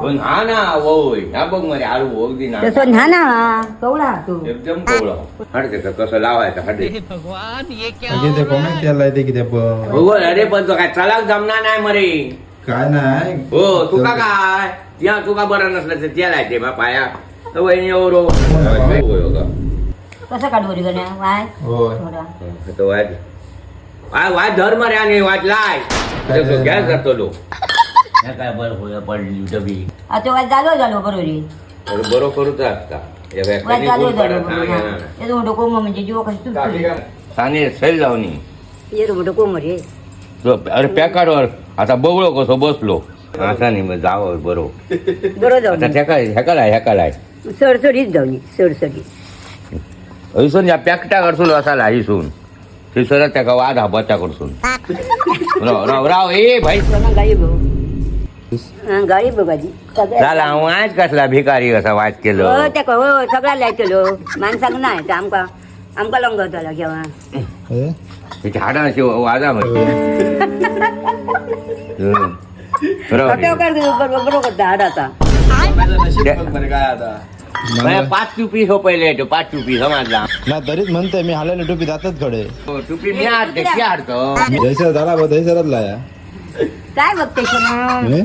पण हा ना वय हा बघ मरे आरू अगदी ना. तसं न्हा ना कवळा तू. एकदम कोवळं. हाड त्याचं कसं लावायचं हाड. अगे ते कोण आहे त्याला ते किती पण हो अरे पण तो काय चलाक जमणार नाही मरे. काय नाही. हो तुका काय त्या तुका बरं नसलं तर त्याला येते बा पाया तर वहिनी ओरो. कसं काढू रे गण्या वाय? होय. थोडा. तो वाट वाय वाट धर मरे आणि वाट लाय गॅस जातो लो. ह्या काय बरं होय पडली डबी. आता वाय जालो जालो बरोबर. अरे बरो करूच असता. या वाय व्याख्यानी जालो गुण जालो पडत नाही, बरोबर. ना. येतो मोठं कोंब म्हणजे जीव कशी तुटतो. साने सैल जाऊनी. येतो मोठं कोंब रे. तो अरे पॅकाडवर आता बघलो कसो बसलो असा नाही मग जावं बरो. बरं आता जाऊन ह्याका ह्याका लाय ह्याका लाय. सरसरीत जाऊन सरसरीत. हयसून ह्या पॅकटा कडसून असा लाहीसून थंयसरच ताका वाद हाबता कडसून राव राव राव ए भाई. गाई भाऊ गाई बघ आधी सगळ्या. झाला हांव आयज कसला भिकारी कसा वाज केलो. हो त्या हो सगळ्या लायतलो माणसाक नाही ते आमका आमका लंगवतालो केव्हा. हे? ही झाडां अशी वाजा म्हणजे कट्यावर बरोबर बरोबर करता हाडाचा. काय आता? मला- पाच टुपी हो पहिले तो पाच टुपी समजला. ना तरीच म्हणते मी हालेली टोपी जातात कडे. हो, टुपी मी हाडते ती हाडतो. दहीसर झाला बा दहीसरच लाया. काय बघते हे?